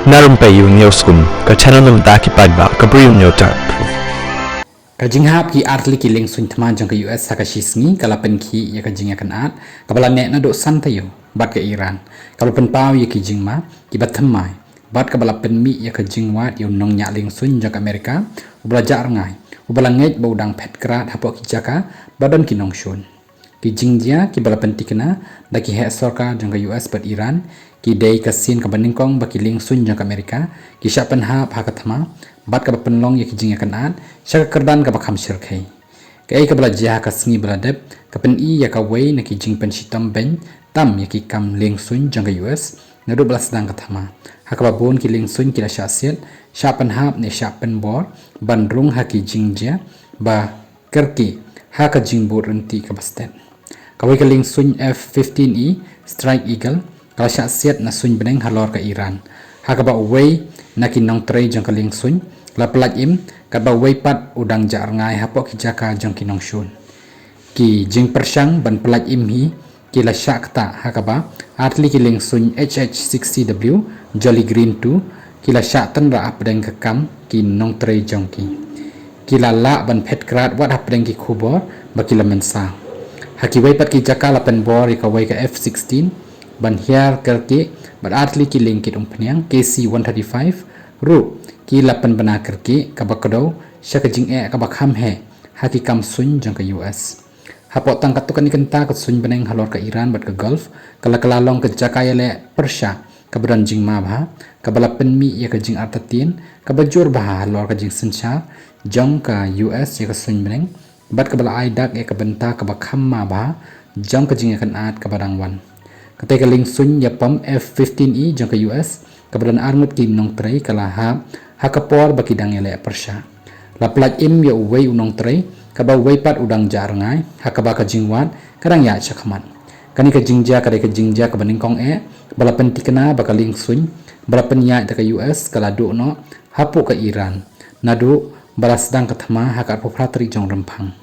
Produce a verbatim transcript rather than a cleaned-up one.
Na Rympei U News Kun, ka channel na bynta ki paidbah ka Bri U News Type. Ka jinghap ki artylli ki liengsuiñ thma jong ka U S ha ka shi sngi ka la pynkhih ïa ka jingïakynad kaba la neh naduh san taïew bad ka Iran, kaba la pynpaw ïa ki jingma kiba thymmai bad kaba la pynmih ïa ka jingwad ïa u nongñiah liengsuiñ jong ka Amerika uba la jah rngai, uba la ngeit ba u dang phet krad hapoh ki jaka ba don ki nongshun. Ki jingjia kiba la pyntikna da ki heh sorkar jong ka U S bad Iran ki dei ka sien kaba nyngkong ba ki liengsuiñ jong ka Amerika ki shah pynhap ha ka thma bad kaba pynlong ïa ki jingïakynad sha ka kyrdan kaba kham shyrkhei. Kaei kaba la jia ha ka sngi ba la dep ka pyni ïa kawei na ki jingpynshitom beiñ tam ïa ki kam liengsuiñ jong ka U S naduh ba la sdang ka thma, ha kaba bun ki liengsuiñ ki la shah siat, shah pynhap ne shah pynbor ban rung ha ki jingjia ba kyrkieh ha ka jingbud ryntih kaba stet. Kawei ka liengsuiñ F fifteen E Strike Eagle ka la shah siat na suiñ bneng halor ka Iran, ha kaba uwei na ki nongtrei jong ka liengsuiñ la pyllait im, katba uwei pat u dang jah rngai hapoh ki jaka jong ki nongshun. Ki jingpyrshang ban pyllait im hi ki la shah ktah, ha kaba artylli ki liengsuiñ H H sixty W Jolly Green two ki la shah tynrah hapdeng ka kam ki nongtrei jong ki. Ki la lah ban phet krad wat hapdeng ki khubor ba ki la mynsaw. Ha kiwei pat ki jaka la pynbor ïa kawei ka F sixteen ban hiar kyrkieh bad artylli ki liengkit umphniang K C one thirty-five ruh ki la pynbna kyrkieh kaba kdew sha ka jingeh kaba kham heh ha ki kam suiñ jong ka U S. Hapoh tang katto katne kynta ka suiñ bneng halor ka Iran bad ka Gulf ka la kylla long ka jaka ïaleh pyrshah kaba don jingma bha, kaba la pynmih ïa ka jingartatien kaba jur bha halor ka jingsynshar jong ka U S ïa ka suiñ bneng bad kaba la ai dak ïa ka bynta kaba kham ma bha jong ka jingïakynad kaba dang wan. Katei ka liengsuiñ ïapom F fifteen E jong ka U S kaba don arngut ki nongtrei ka la hap ha ka por ba ki dang ïaleh pyrshah. La pyllait im ïa uwei u nongtrei, kaba uwei pat u dang jah rngai, ha kaba ka jingwad ka dang ïaid shakhmat. Kane ka jingjia ka dei ka jingjia kaba nyngkong eh ba la pyntikna ba ka liengsuiñ ba la pynïaid da ka U S ka la duh noh hapoh ka Iran naduh ba la sdang ka thma ha ka arphew phra tarik jong Rymphang.